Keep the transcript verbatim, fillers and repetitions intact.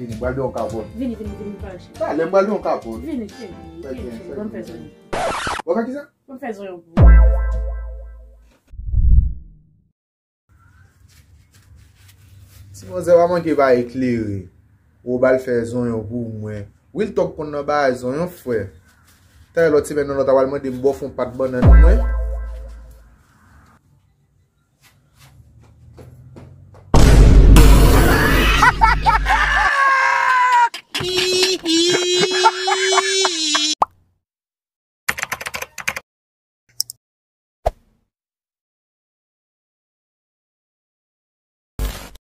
Vini, m pral de yon kapòt. Vini, vini, vini, m pral cheri. Talè, m pral de yon kapòt. Vini, cheri. Vini, cheri. Ban m fè zonyon. W ap fè kisa? Ban m fè zonyon pou ou. Ti manzè pa manke pa eklere. Ou ba l fè zonyon pou mwen. Real talk konn nan bagay zonyon, frè. Talè lòt semèn nan lòt a pral mande m ba w fè yon pat bannann mwen.